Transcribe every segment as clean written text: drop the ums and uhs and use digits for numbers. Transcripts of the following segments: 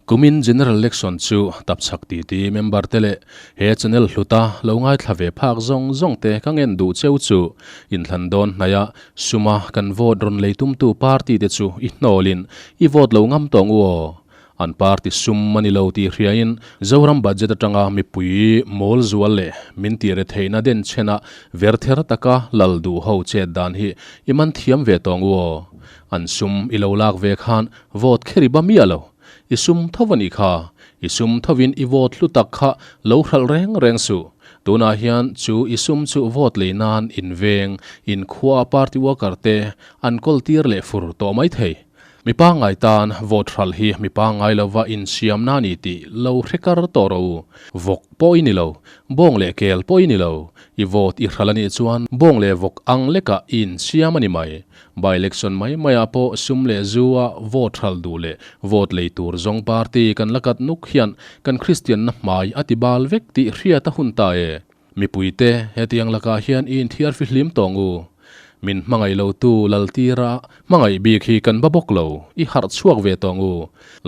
Kumin General Election chu tapchhak titi member te leh he channel hluta lo ngaithla ve phak zawng zawng te ka ngen duh cheu chu inthlan dawn hnaia suma kan vote rawn lei tumtu party te chu i hnawlin i vote lo ngam tawng u aw. An party sum a ni lo tih hriain Zoram budget atanga mipui mawl zual leh min tih retheihna denchhena verther taka lal duh ho chet dan hi i man thiam ve tawng u aw. An sum i lo lak ve khan vote kher i ba miah lo. I sum tho a nih kha. I sum thovin i vote hlu tak kha lo hralh reng reng suh. Tunah hian chu i sum chu vote lei nan in veng, in khua party worker te an kawl tir leh fur tawh mai thei. Mi pangngai tan vote hralh hi mi pangngai lova insiamna a ni tih lo hre kar tawh rawh u. Vawk pawh i ni lo, bawng leh kel pawh i ni lo. I vote i hralh a nih chuan bawng leh vawk ang lekah i insiam a ni mai. By election mai maiah pawh sum leh zu a vote hralh duh leh vote lei tur zawng party kan la kat nuk hian kan Kristianna hmai a ti bal vek tih hriat a hun ta e. Mipuite, hetiang lakah hian i inthiar fihlim tawng u. Min hmangaih lotu Laltira hmangaih bik hi kan ba bawk lo, i harh chhuak ve tawng u.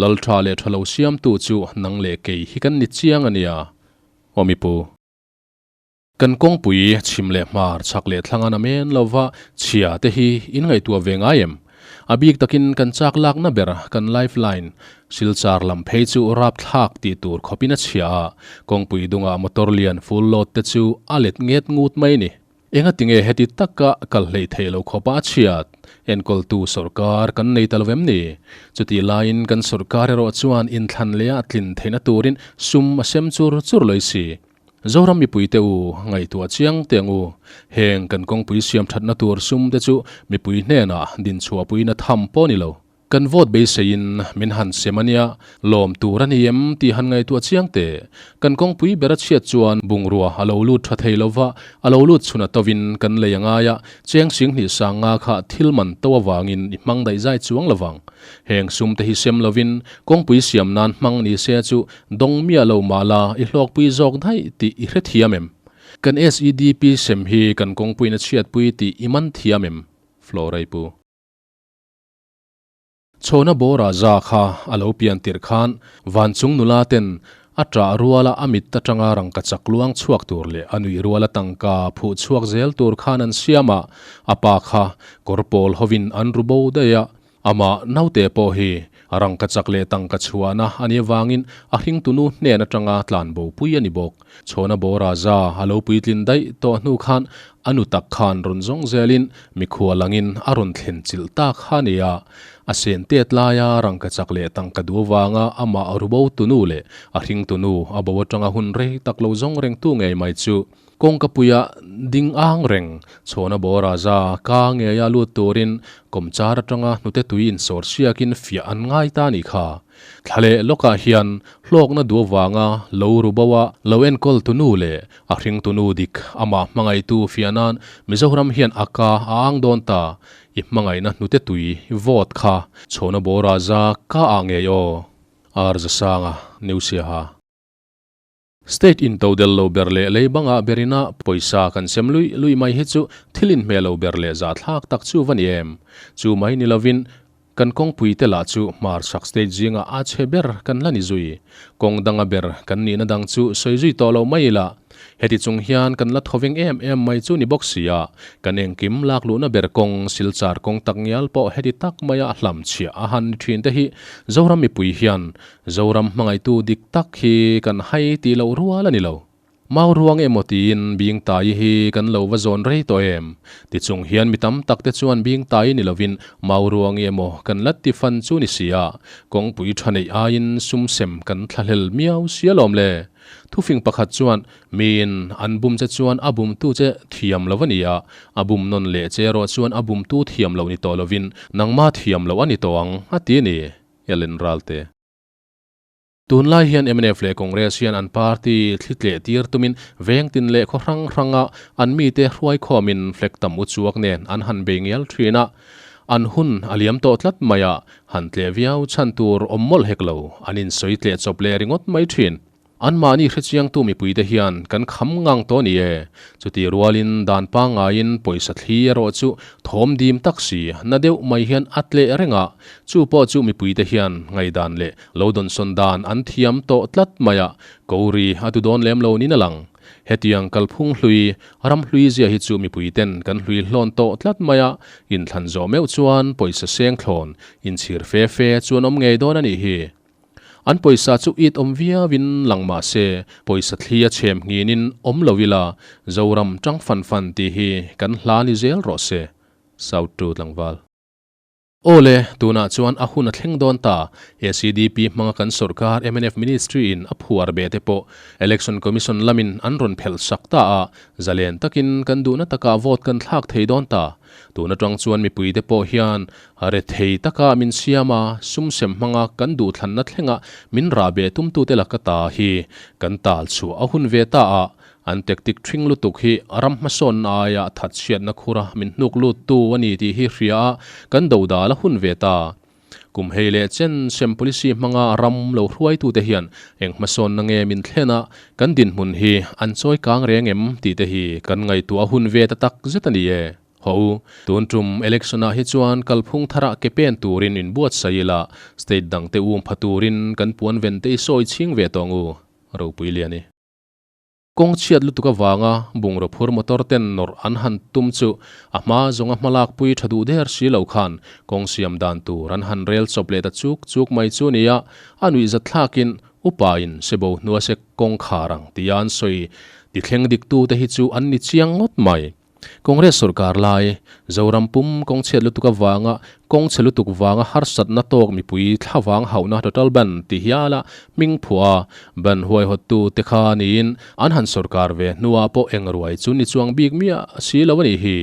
Lal tha leh tha lo siamtu chu nang leh kei hi kan ni chiang a nia. Aw mipu. Kan kawngpui chhim leh hmar chhak leh thlang a namen lova chhia te hi in ngaihtuah ve ngai em? A bik takin kan chak lakna ber kan life line Silchar lam phei chu rapthlak tih tur khawpin a chhia a, kawngpui dungah motor lian full load te chu a let nget ngut mai ni. Enga tinge heti taka kal hleih theih lo khawpa a chhiat? Enkawltu sawrkar kan nei ta lo em ni? Chutih laiin kan sawrkar erawh chuan inthlan leh a tlin theihna turin sum a sem chur chur lawih si. Zoram mipuite u, ngaihtuah chiang teh ang u. Heng kan kawngpui siam thatna tur sum te chu mipui hnenah dinchhuahpuina tham pawh ni lo. Kan vote beiseiin min han sem a nia, lawm tur a ni em tih han ngaihtuah chiang teh. Kan kawngpui ber a chhiat chuan bungrua a lo lut tha thei lo va, a lo lut chhun a tovin kan lei a ngai a, cheng singhnih sang nga kha thil man to avangin i hmang daih zai chuang lo vang. Heng sum te hi sem lovin kawngpui siam nan hmang ni se chu dawng miah lo mah la i hlawkpui zawk daih tih i hrethiam em? Kan SEDP sem hi kan kawngpuiin a chhiatpui tih i man thiam em? Florai pu. Chhawna bawra za kha a lo pian tirh khan Vanchung nula ten a ṭah ruala a mit aṭanga rangkachak luang chhuak tur leh a nuih ruala tangka phuh chhuak zel tur khan an siam a, a pa kha kawr pawl hovin an ru bo daih a. Amah naute pawh hi rangkachak leh tangka chhuahna a nih avangin a hringtunu hnen aṭanga tlan bopui a ni bawk. Chhawna bawra za a lo puitlin daih tawh hnu khan a nu tak khan rawn zawng zelin Mikhua langin a rawn thlen chilh tak kha a ni a, a sen tet laia rangkachak leh tangka duh avanga amah rubo tunu leh a hring tunu a bo atanga hun rei tak lo zawng rengtu ngei mai chu kawngkapuia ding ang reng chhawna bawra za ka ngeia lut turin kawmchar atanga hnute tui insawr siakin fiah an ngai ta a nih kha. Thla leh lawkah hian hlawkna duh avanga lo ru bo a lo enkawl tunu leh A hringtunu dik amah hmangaihtu fiah nan Mizoram hian a ka a ang dawn ta. I hmangaihna hnute tui vote kha chhawna bawra za ka ah ngei aw. Ar Zasanga, New Siaha. State in todel lo ber leh lei bangah berina pawisa kan sem luih luih mai hi chu thil inhmeh lo ber leh zahthlak tak chu va ni em. Chu mai ni lovin Kan kawngpui te lah chu hmarchhak state zingah a chhe ber kan la ni zui. Kawng danga ber kan nihna dang chu sawi zui tawh lo mai ila. Heti chung hian kan la thoveng em em mai chu ni bawk sia, kan engkim lak luhna ber kawng Silchar kawng tak ngial pawh heti tak maia hlamchhiah a han ni thin te hi Zoram mipui hian Zoram hmangaihtu dik tak hi kan hai tih loh rual a ni lo. Mau ruang emaw tiin Bing Tai hi kan lo va zawn rei tawh em? Tichung hian mi tam tak te chuan Bing Tai ni lovin Mau ruang emaw kan la ti fan chu ni sia, kawngpui tha neih aiin sum sem kan thlahlel miau sia lawm le. Thufing pakhat chuan miin an bum che chuan a bumtu che thiam lo a ni a, a bum nawn leh che erawh chuan a bumtu thiam loh ni tawh lovin nangma thiam loh a ni tawh ang a ti a ni, Ellen Ralte. Tunlai hian mnf leh Congress hian an party thli tleh tir tumin veng tin leh khaw hrang hranga an mite hruaikhawmin flag tam u chuak nen an han bei ngial thin a, an hun a liam tawh tlat mai a, han tleh viau chhan tur awm mawlh hek lo, an insawi tleh chawp leh ringawt mai thin. Anmahni hrechiangtu mipuite hian kan kham ngang tawh a ni e. Chutih rualin dan pangngaiin pawisa thli erawh chu thawm dim tak si na deuh mai hian a tleh reng a, chu pawh chu mipuite hian ngaihdan leh lo dawnsawn dan an thiam tawh tlat mai a, ko ri a tu dawn lem lo niin a lang. Hetiang kalphung hlui, ram hlui zia hi chu mipuiten kan hlui hlawn tawh tlat mai a, inthlan zawh meuh chuan pawisa seng thlawn inchhir fe fe chuan awm ngei dawn a nih hi. An pawisa chu it awm viauin lang mah se, pawisa thli a chhem nghinin awm lo ila, Zoram tang fan fan tih hi kan hla ni zel rawh se. South Tu tlangval. Aw le, tunah chuan a hun a thleng dawn ta. ACDP hmanga kan sawrkar mnf Ministry in a phuar be te pawh Election Commission lamin an rawn phelh sak ta a, zalen takin kan duhna takah vote kan thlak thei dawn ta. Tun atang chuan mipuite pawh hian rethei taka min siam a, sum sem hmanga kan duhthlanna thlenga min rah beh tumtute laka ta hi kan tal chhuah a hun ve ta a, an tactic thring lutuk hi ram hmasawnna aia thatchhiatna khura min hnuk luttu a ni tih hi hria a, kan dodal a hun ve ta. Kum hei leh chen sem policy hmanga ram lo hruaitute hian eng hmasawnna nge min thlen a, kan dinhmun hi an chawi kang reng em tih te hi kan ngaihtuah a hun ve ta tak zet a ni e. Haw u, tun tum election ah hi chuan kalphung tharah ke pen turin inbuatsaih ila, state dangte um pha turin kan puan ven te i sawi chhing ve tawh ang u, Ropui Liani. Kawng chhiat lutuk avanga bungraw phur motor ten nawrh an han tum chu a hma zawnga hmalak pui tha duh der si lo khan kawng siam dan tur an han rel chawp leh ta chuk chuk mai chu nia, a nuihzat thlakin upa in sebo hnua se kawng khar ang tia an sawi ti thleng dik tu te hi chu an ni chiang ngawt mai. Congress sorkar lai, Zoram pum kawng chhiat lutuk avanga kawng chhe lutuk vanga harsatna tawk mipui thlavang hauhna total ban ti hiala hming phuah a, ban huaihawttu te kha niin an han sorkar ve hnuah pawh eng ruai chu ni chuang bik miah si lo a nih hi.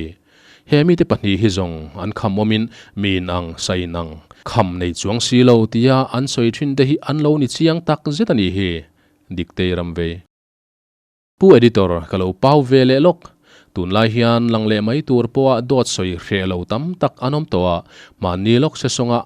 He mite pahnih hi zawng an kham awmin mi inang sa inang kham nei chuang si lo tia an sawi thin te hi an lo ni chiang tak zet a nih hi. Diktei Ramvei. Pu Editor, ka lo pau ve leh lawk. Tunlai hian lang leh mai tur pawha dawt sawi hreh lo tam tak an awm tawh a, mahni lawk se sawnga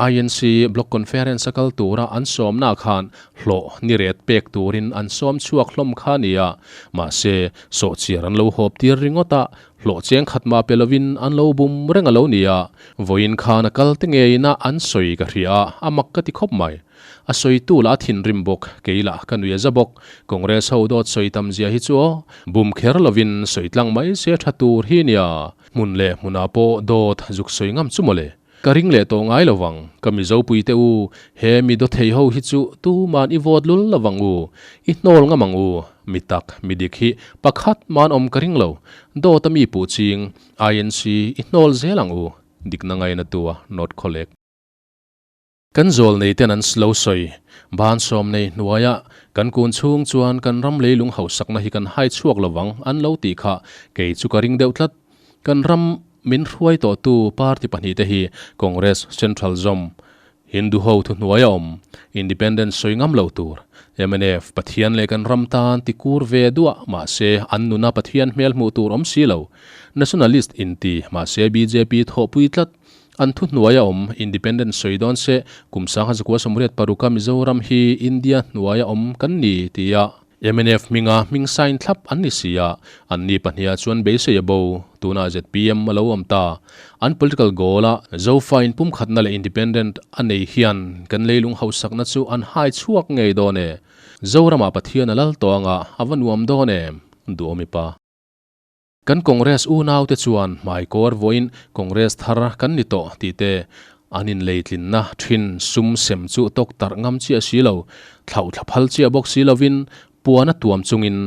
INC Block Conference a kal tura an sawmna khan hlawh ni ret pek turin an sawm chhuak hlawm kha a ni a, mahse sawhchiar an lo hawp tir ringawt a, hlawh cheng khat mah pe lovin an lo bum reng a lo ni a, vawiin khan a kal te ngeina an sawi ka hria a, a mak ka ti khawp mai. A sawitu lah a thinrim bawk, kei lah ka nui a za bawk. Congress ho dawt sawi tam zia hi chu aw, bum kher lovin sawi tlang mai se tha tur hi nia. Hmun leh hmunah pawh dawt zuk sawi ngam chu mawle. Ka ring leh tawh ngai lovang, ka Mizopui te u, he mi dawthei ho hi chu tuman i vote lul lovang u, i hnawl ngam ang u, mi tak, mi dik hi pakhat man awm ka ring lo, dawt a mi puh ching, INC i hnawl zel ang u, dikna ngaina tua North Khawlek. Kan zawl nei ten an lo sawi. Ban sawm nei hnuaia kan kun chhung chuan kan ram leilung hausakna hi kan hai chhuak lovang an lo tih kha kei chu ka ring deuh tlat. Kan ram min hruai tawhtu party pahnihte hi Congress Central zawm, Hindu ho thuhnuaia awm, Independence sawi ngam lo tur, mnf Pathian leh kan ram tan ti kur ve duah mahse an nuna Pathian hmel hmuh tur awm si lo, Nationalist inti mahse bjp thawhpui tlat, An thuhnuai a awm, Independent sawi dawn se, kum 1986 a Mizoram hi India hnuai a awm kan ni tia mnf hminga hming sign thlap an ni si a, an ni pahniha chuan beisei a bo, tunah zpm a lo awm ta. An political goal a Zofa inpumkhatna leh Independent a nei hian kan leilung hausakna chu an hai chhuak ngei dawn e. Zoramah Pathian a lal tawh anga a va nuam dawn em? Duhawmi pa. Kan Congress unaute chuan hmaikawr vawiin Congress thar kan ni tawh tih te an inleitlinna thin sum sem chu tawk tarh ngam chiah si lo, thlauh thla phal chiah bawk si lovin puan a tuam chungin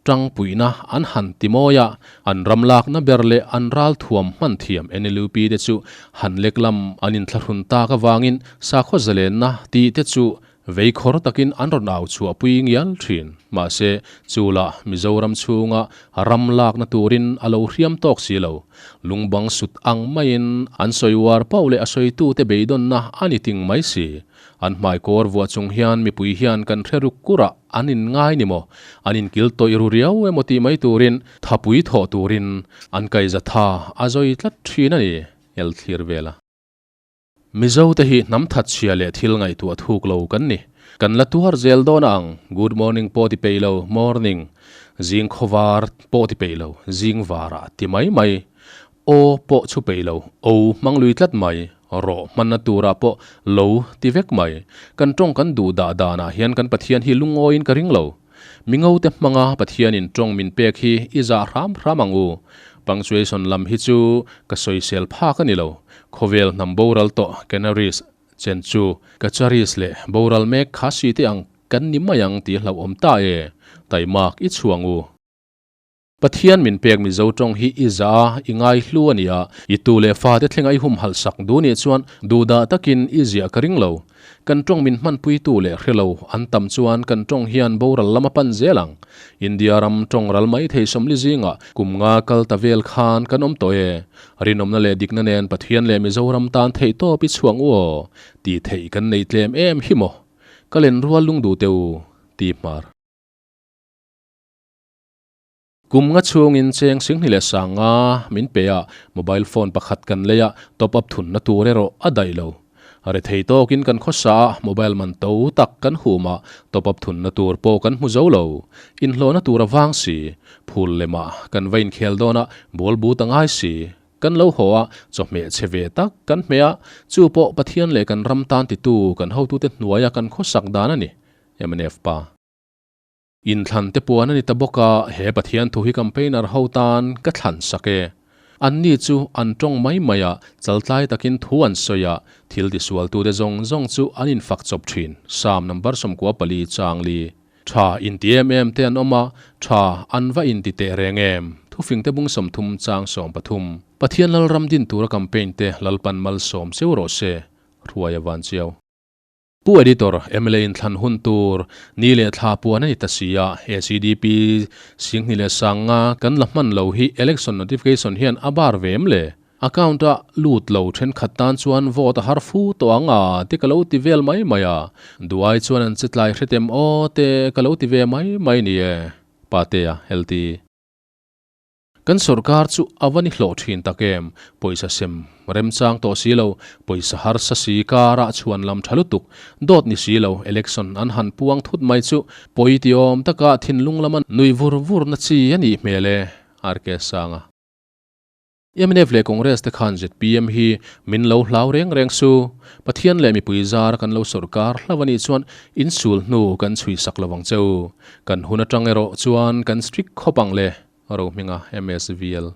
tangpuihna an han ti mawi a, an ram lakna ber leh an ral thuam hman thiam NLUP te chu han lek lam an inthlahrun tak avangin sakhaw zalenna tih te chu Vei khawr takin an rawn au chhuah pui ngial thin. Mahse, chu lah Mizoram chhunga ram lakna turin a lo hriam tawk si lo. Lungbang sut ang maiin an sawi uar pauh leh a sawitute beidawnna a ni ting mai si. An hmaikawr vuah chung hian mipui hian kan hre ruk kurah an inngai ni maw? An inkil tawih ru riau emaw tih mai turin thapui thawh turin an kaiza tha a zawi tlat thin a ni, Elthlir vela. Mizo te hi hnam thatchhia leh thil ngaihtuah thuk lo kan ni. Kan la tuar zel dawn a ang, good morning pawh ti peih lo, morning, zing khawvar pawh ti peih lo, zing varah ti mai mai, aw pawh chhu peih lo, o hmang lui tlat mai, rawh hmanna turah pawh lo ti vek mai. Kan tawng kan duh dah danah hian kan Pathian hi lungawiin ka ring lo. Mingote hmanga Pathianin tawng min pek hi i zah hram hram ang u. Punctuation lam hi chu ka sawisel phak a ni lo. Khawvel hnam boral tawh Canaries Chen chu ka charis leh boral mek kha si te ang kan ni mai ang tih hlauhawm ta e, taimak i chhuang u. Pathian min pek Mizo tawng hi i za a, i ngai hlu a nia, i tu leh fa te thlenga i humhalh sak duh nih chuan duhdah takin i ziah ka ring lo. Kan tawng min hmanpuitu leh hrelo an tam chuan kan tawng hian boral lam a pan zel ang. India ram tawng ral mai thei sawmli zingah kum nga kal ta vel khan kan awm tawh e. Rinawmna leh dikna nen Pathian leh Mizoram tan theih tawp i chhuang u aw, tih theih kan nei tlem em hi maw? Ka len rual lung duh teh u, ti hmar. Kum nga chhungin cheng singhni leh sanga min pe a, mobile phone pakhat kan lei a, top up thunna tur erawh a daih lo. Rethei tawkin kan khawsa a, mobile man to tak kan hum a, top up thunna tur pawh kan hmu zo lo. Inhlawhna tur a vang si. Phul lemah kan va inkhel dawn a, ball but a ngai si. Kan lo haw a, chawhmeh chhe ve tak kan hmeh a, chu pawh Pathian leh kan ram tan titu kan hotute hnuaia kan khawsak dan a ni, mnf pa. Inthlan te puan a ni ta bawk a, he Pathian thu hi campaigner ho tan ka thlan sak e. Anni chu an tawng mai mai a, chaltlai takin thu an sawi a, thil tisualtute zawng zawng chu an infak chawp thin, Psalm number 14 chang li. Tha inti em em te an awm a, tha an va inti teh reng em? Thufingte bung 30 chang 13. Pathian Lalram din tura campaign te Lalpan malsawm cheu rawh se, Hruaia Vanchiau. Pu Editor, mla in thlan hun tur ni leh thla puan a ni ta si a, ACDP Singhni leh Sanga kan la hman lo hi election notification hian a bar ve em le? Account a lut lo thenkhat tan chuan vote a har fu tawh ang a te ka lo ti vel mai mai a, duai chuan an che tlai hretem aw te ka lo ti ve mai mai ni e, Patea, LT. Kan sorkar chu a va ni hlawh thin tak em? Pawisa sem remchang tawh si lo, pawisa harsa si karah chhuan lam tha lutuk, dawt ni si lo, election an han puang thut mai chu pawi ti awm taka thinlung lama nui vur vur na chi a nih hmel e, RK Sanga. Mnf leh Congress te khan zpm hi min lo hlau reng reng su. Pathian leh mipui zara kan lo sorkar hlauh a nih chuan insul hnu kan chhui sak lo ang che u. Kan hun atang erawh chuan kan strict khawp ang le. Rohminga, MSVL.